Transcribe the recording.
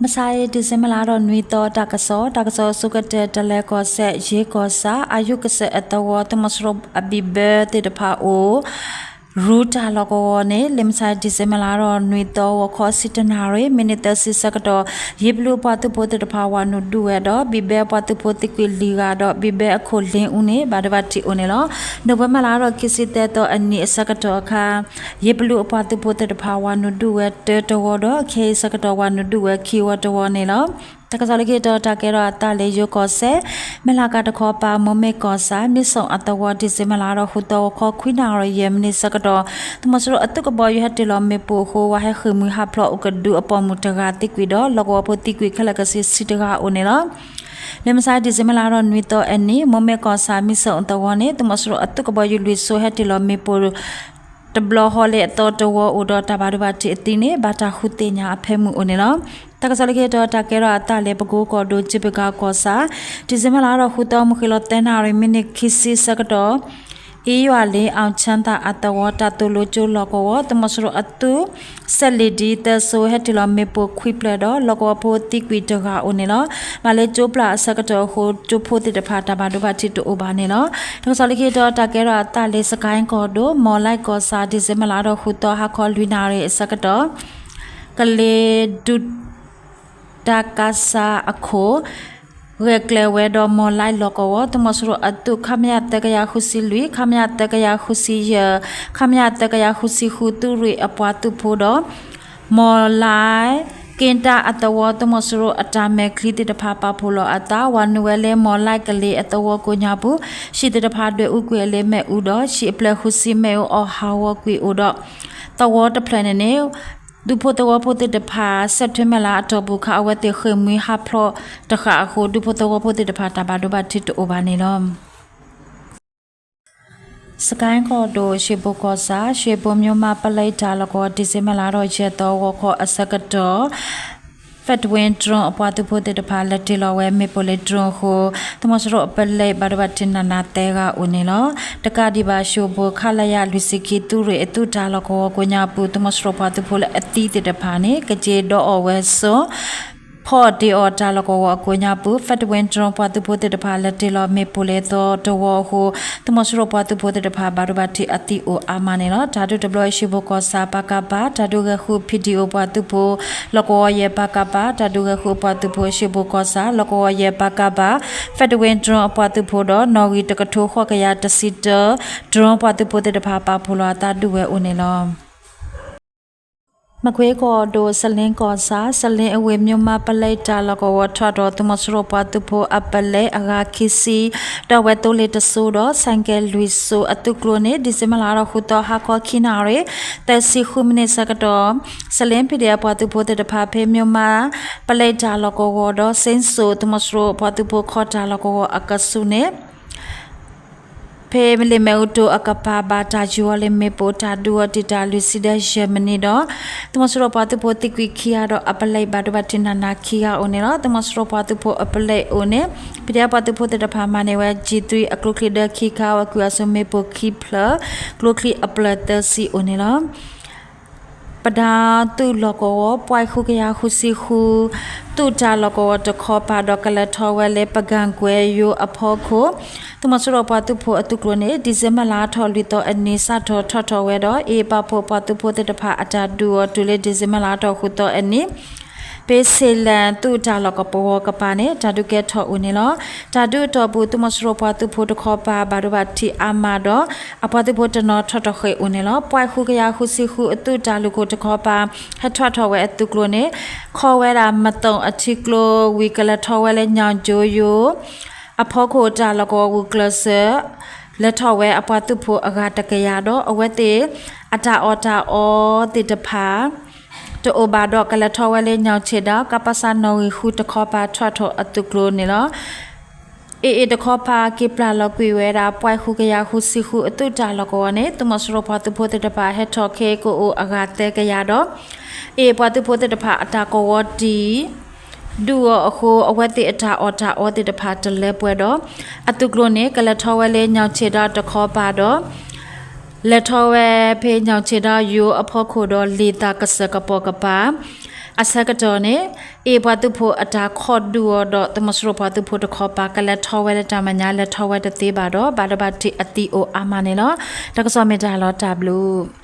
မဆါအံၤ December လါဒီးနွံသီ တၢ်ကစီၣ်, တၢ်ကစီၣ်အဆိကတၢၢ် တလဲၤကီၢ်စဲၣ် ယ့ကီၢ်ဆၣ် အယုကစၢၢ်အသဝီ သုးမီၤစိရိၤအဘံၣ်ဘၢသ့ၣ်တဖၣ်အိၣ် ရူတၢ်လီၢ်ကဝီၤန့ၣ် လၢမဆါအံၤ December လါဒီးနွံသီ ဂီၤခီဆံတၢနၣ်ရံၣ် မံးနံးသၢဆံဆၢကတီၢ် ယ့ပလူးအပှၤသုးဖိသ့ၣ်တဖၣ် ဝၤနုာ်ဒုးဝဲဒီး ဘံၣ်ဘၢအပှၤသုးဖိသံကွံာ်လွံၢ်ဂၤဒီး ဘံၣ်ဘၢအခိၣ်လ့အူန့ၣ် ဘၣ်ဒိဘၣ်ထံးအိၣ်န့ၣ်လီၤ. နိၣ်ဝ့ဘၢၣ်လါဒီးခံဆံသၢသီအနံၤအဆၢကတီၢ်အခါ ယ့ပလူးအပှၤသုးဖိသ့ၣ်တဖၣ် ဝၤနုာ်ဒုးဝဲတၢတဝီဒီး ခဲအံၤဆၢကတီၢ်ဝၤနုာ်ဒုးဝဲခံဝီတဝီန့ၣ်လီၤ. တၢ်ကစီၣ်လၢခံတီၤ တၢ်ကဲထီၣ်အသးလၢယ့ကီၢ်စဲၣ် မဲၢ်လးကၤတခီပၤ မိၢ်မ့ၢ်ကီၢ်ဆၣ် မံၣ်စိၣ်အသဝီ December လါဒီးဃုသီ ဂီၤခီခွံနၣ်ရံၣ်ယဲၢ်မံးနံးဆၢကတီၢ် သုးမီၤစိရိၤအသုးကဘီယူၤဟဲတ့ၢ်လီၤမ့ၣ်ပိၢ်အဃိ ဝၤဟဲဃ့ၢ်မှံဟးဖျိးအိၣ်ကဒုအပိာ်မုၣ်တဂၤသံကွံာ်ဒီး လီၢ်ကဝီၤဖိသံကွံာ်ခဲလၢာ်ကဆံဆံတဂၤအိၣ်န့ၣ်လီၤ. လၢမဆါ December လါဒီးနွံသီအနံၤ မိၢ်မ့ၢ်ကီၢ်ဆၣ် မံၣ်စိၣ်အသဝီန့ၣ် သုးမီၤစိရိၤအသုးကဘီယူၤလွံၢ်စိၤဟဲတ့ၢ်လီၤမ့ၣ်ပိၢ် တဘျီဃီလၢအသီတဝီအိၣ်ဒီး တၢ်ဘၣ်ဒိဘၣ်ထံးအသံန့ၣ် ဘၣ်တၢ်ဃုသ့ၣ်ညါအဖၢမုၢ်အိၣ်န့ၣ်လီၤ. တၢ်ကစီၣ်လၢခံတီၤ တၢ်ကဲထီၣ်အသးလၢပကိကီၢ်ဒိၣ် ကၠံဘၣ်ကၤကီၢ်ဆၣ် December လါဒီးဃုသီ မုၢ်ဃ့ၢ်လီၤသၢနၣ်ရံၣ် မံးနံးခံဆံဆၢကတီၢ် အ့ယွၤလ့ အောင်ချမ်းသာ အသဝီ တၢ်သိၣ်လိကၠိလီၢ်ကဝီၤ သုးမီၤစိရိၤအသုး စဲးလ့ၣ်ဒံ သၢစိၤ ဟဲတ့ၢ်လီၤမ့ၣ်ပိၢ်ခွံဖျၢၣ်ဒီး လီၢ်ကဝီၤဖိသံကွံာ်တဂၤအိၣ်န့ၣ်လီၤ. ဘၣ်လၢကၠိပျၢ်အဆၢကတီၢ်အဃိ ကၠိဖိသ့ၣ်တဖၣ် တၢ်ဘၣ်ဒိဘၣ်ထံးတအိၣ်ဘၣ်န့ၣ်လီၤ. တၢ်ကစီၣ်လၢခံတီၤ တၢ်ကဲထီၣ်အသးလၢ စကဲၣ်ကီၢ်ဒိၣ် မီၢ်လၢ်ကီၢ်ဆၣ် December လါဒီးဃုသီ ဟါခီလွံၢ်နၣ်ရံၣ်အဆၢကတီၢ် ကလ့ၤဒုး တၢ်ကးစၢ်အခိၣ် ဂဲၤကျဲၤဝဲဒီး မီၢ်လၢ်လီၢ်ကဝီၤ သုးမီၤစိရိၤအသုး ခမရ သၢကယၤဃုဆံလွံၢ်, ခမရ သၢကယၤဃုဆံယဲၢ်, ခမရ သၢကယၤဃုဆံဃု သုးရ့ၣ်အပှၤသုးဖိဒီး မီၢ်လၢ် က့တၢ်အသဝီ သုးမီၤစိရိၤအတၢ်မဲာ်ချံသ့ၣ်တဖၣ် ပာ်ဖှိၣ်လီၤအသး ဝၤနုာ်ဝဲလၢ မီၢ်လၢ်ကလ့ၤအသဝီကိးညါပူၤ ဟံၣ်သ့ၣ်တဖၣ်ဒွဲၣ်အူကွံာ်အီၤလၢမ့ၣ်အူဒီး ဟံၣ်အဖျၢၣ်ဃုဆံမ့ၣ်အူအီၣ်ဟးဂီၤကွံာ်အိၣ်ဒီး သဝီတဖျၢၣ်န့ၣ်န့ၣ် ဒူဖိသဝီဖိသ့ၣ်တဖၣ် စဲးပထ့ဘၢၣ်လါအတီၢ်ပူၤအခါ အဝဲသ့ၣ်ဃ့ၢ်မှံဟးဖျိးတဃၣ်အဃိ ဒူဖိသဝီဖိသ့ၣ်တဖၣ် တၢ်ဘၣ်ဒိဘၣ်ထံးတအိၣ်ဘၣ်န့ၣ်လီၤ. စကဲၣ်ကီၢ်ဒိၣ် ရွှေဘိုကီၢ်ဆၣ် ရွှေဘိုမြို့မ ပလဲတၢ်လီၢ်ကဝီၤ December လါဒီးယဲၢ်သီ ဂီၤခီအဆၢကတီၢ် Fedwin drone အပှၤသုးဖိသ့ၣ်တဖၣ် လဲၤတ့ၢ်လီၤဝဲမ့ၣ်ပိၢ်လၢ drone အဃိ သုးမီၤစိရိၤအပလဲဘၣ်ဒိဘၣ်ထံးနးနးသၢဂၤအိၣ်န့ၣ်လီၤ. တကးဒံးဘၣ် ရွှေဘို ခလရ လွံၢ်ဆံခံ သုးရ့ၣ်အသုးတၢ်လီၢ်ကဝီၤကိးညါပူၤ သုးမီၤစိရိၤပှၤသုးဖိလၢအသံသ့ၣ်တဖၣ်န့ၣ် ကက့ၤဒီးအီၣ်ဝဲစိ ဖီၣ်တ့ၢ်အီၣ်တၢ်လီၢ်ကဝီၤအကိးညါပူၤ Fedwin drone ပှၤသုးဖိသ့ၣ်တဖၣ် လဲၤတ့ၢ်လီၤမ့ၣ်ပိၢ်လၢသီတဝီအဃိ သုးမီၤစိရိၤပှၤသုးဖိသ့ၣ်တဖၣ် ဘၣ်ဒိဘၣ်ထံးအသံအိၣ်အါမးန့ၣ်လီၤ. တၢ်ဒုးတဘျီ ရွှေဘိုကီၢ်ဆၣ် ပကဖ တၢ်ဒုးဂဲၤဃု ဖံးဒံၣ်အိၣ်ပှၤသုးဖိ လီၢ်ကဝီၤယဲၢ် ပကဖ တၢ်ဒုးဂဲၤဃုအပှၤသုးဖိ ရွှေဘိုကီၢ်ဆၣ် လီၢ်ကဝီၤယဲၢ် ပကဖ Fedwin drone အပှၤသုးဖိဒီး နီၣ်ဂံၢ်တကထိဃိးကယၤတဆံတၢ drone ပှၤသုးဖိသ့ၣ်တဖၣ် ပာ်ဖှိၣ်လီၤအသးဒုးဝဲအိၣ်န့ၣ်လီၤ. မကွ့ကီၢ်ဒိၣ် စလ့ကီၢ်ဆၣ် စလ့အဝ့ၢ် မြို့မ ပလဲတၢ်လီၢ်ကဝီၤ ထွဲဒီးသုးမီၤစိရိၤပှၤသုးဖိအပလဲအဂၤခံဆံ ဒီးအဝဲသိလ့ၣ်တစိၤဒီး ဆိုင်ကယ်လွံၢ်စိၤအသုးကျိၤန့ၣ် December လါဒီးဃုသီ ဟါခီခံနၣ်ရံၣ် သၢဆံဃုမံးနံးဆၢကတီၢ် စလ့ ပံၤဒဲး ပှၤသုးဖိသ့ၣ်တဖၣ် ဖဲမြို့မ ပလဲတၢ်လီၢ်ကဝီၤဒီး စ့စိၤ သုးမီၤစိရိၤပှၤသုးဖိခီတၢ်လီၢ်ကဝီၤအကဆူးန့ၣ် ဖဲလ့ၣ်မ့ၣ်အူတိၤအကပၤ ဘၣ်တၢ်ယူၤအီၤလၢမ့ၣ်ပိၢ် တၢ်ဒုးအီၤတံၢ်တၢ်လွံၢ်ဆံဒီးယဲၢ်မံးနံးဒီး သုးမီၤစိရိၤပှၤသုးဖိသံကွံာ်ခံဂၤဒီး အပလဲဘၣ်ဒိဘၣ်ထံးနးနးခံဂၤအိၣ်န့ၣ်လီၤ. သုးမီၤစိရိၤပှၤသုးဖိအပလဲအိၣ်န့ၣ် ပံၤဒဲးပှၤသုးဖိသ့ၣ်တဖၣ်မၤန့ၢ်ဝဲ G three အကျိချံဒၢခံခါ အဝဲကွံာ်အီၤဆူမ့ၣ်ပိၢ်ခံဖျၢၣ် ကျိချံအပျၢၢ်သၢဆံအိၣ်န့ၣ်လီၤ. ပဒါသုးလီၢ်ကဝီၤ ပွဲၣ်ဃုကယၤဃုဆံဃု သုးတၢ်လီၢ်ကဝီၤတခီပၤဒီး ကလဲၤထီၣ်ဝဲလၢ ပကၣ်ကွဲယိၤအဖီခိၣ် သုးမီၤစိရိၤပှၤသုးဖိအသုးကျိၤန့ၣ် December လါထီၣ်လွံၢ်သီအနံၤ စးထီၣ်ထီၣ်ထီၣ်ဝဲဒီး အ့ၣ်ပာ်ဖှိၣ်ပှၤသုးဖိသ့ၣ်တဖၣ်အတၢ်ဒုးအီၤတုၤလၢ December လါထီၣ်ဃုသီအနံၤ ဖဲစ့လၣ်သုးတၢ်လီၢ်ကဝီၤကပၤန့ၣ် တၢ်ဒုးကဲထီၣ်အိၣ်န့ၣ်လီၤ. တၢ်ဒုးအတီၢ်ပူၤ သုးမီၤစိရိၤပှၤသုးဖိတခီပၤ ဘၣ်ဒိဘၣ်ထံးအါမးဒီး အပှၤသုးဖိတနီၤထီၣ်ထီၣ်ဃ့ၢ်အိၣ်န့ၣ်လီၤ. ပွဲၣ်ဃုကယၤဃုဆံဃုအသုးတၢ်လုၢ်ခိၣ်တခီပၤ ဟဲထွဲထီၣ်ဝဲအသုးကျိၤန့ၣ် ခီဝဲဒၣ်မသိၣ်အထံကျိဝံၤ ကလဲၤထီၣ်ဝဲလၢ ညောင်ကျိုးယိၤ အဖီခိၣ်တၢ်လီၢ်ကဝီၤဂုာ်ကျဲးစၢး လဲၤထီၣ်ဝဲအပှၤသုးဖိအဂၤတကယၤဒီး အဝဲသ့ၣ်အတၢ်အီၣ်တၢ်အီသ့ၣ်တဖၣ် တအိၣ်ဘၣ်ဒီး ကလဲၤထီၣ်ဝဲလၢ ညောင်ခြေတောင် ကပစၢ် နီၣ်ဂံၢ်ဃုတခီပၤ ထွဲထီၣ်အသုးကျိၤန့ၣ်လီၤ. အ့ၣ်အ့ၣ်တခီပၤ က့ၤပျၢ်လီၤကွံာ်ဝဲဒၣ် ပွဲၣ်ဃုကယၤဃုဆံဃုအသုးတၢ်လီၢ်ကဝီၤန့ၣ် သုးမီၤစိရိၤပှၤသုးဖိသ့ၣ်တဖၣ်ဟဲထီၣ်ခဲကိးအိၣ်အဂၤသၢကယၤဒီး အ့ၣ်ပှၤသုးဖိသ့ၣ်တဖၣ်အတၢ်ကဝီၤတံၢ် ဒုးအီၤအဃိ အဝဲသ့ၣ်အတၢ်အီၣ်တၢ်အီသ့ၣ်တဖၣ်တလၢပှဲၤဒီး အသုးကျိၤန့ၣ် ကလဲၤထီၣ်ဝဲလၢ ညောင်ခြေတောင် တခီပၤဒီး လဲၤထီၣ်ဝဲဖဲ ညောင်ခြေတောင် ယိၤအဖီခိၣ်ဒီး လံာ်သးကစၢၢ်ကပိာ်ကပၤ အဆၢကတီၢ်န့ၣ် အ့ၣ်ပှၤသုးဖိအတၢ်ခိးဒုးအီၤဒီး သုးမီၤစိရိၤပှၤသုးဖိတခီပၤ ကလဲၤထီၣ်ဝဲလၢတၢ်မဲာ်ညါ လဲၤထီၣ်ဝဲတသ့ဘၣ်ဒီး ဘၣ်ဒိဘၣ်ထံးအသံအိၣ်အါမးန့ၣ်လီၤ. တၢ်ကစီၣ်မ့ၢ်တၢ်လီၤ တၢ်ဘျုး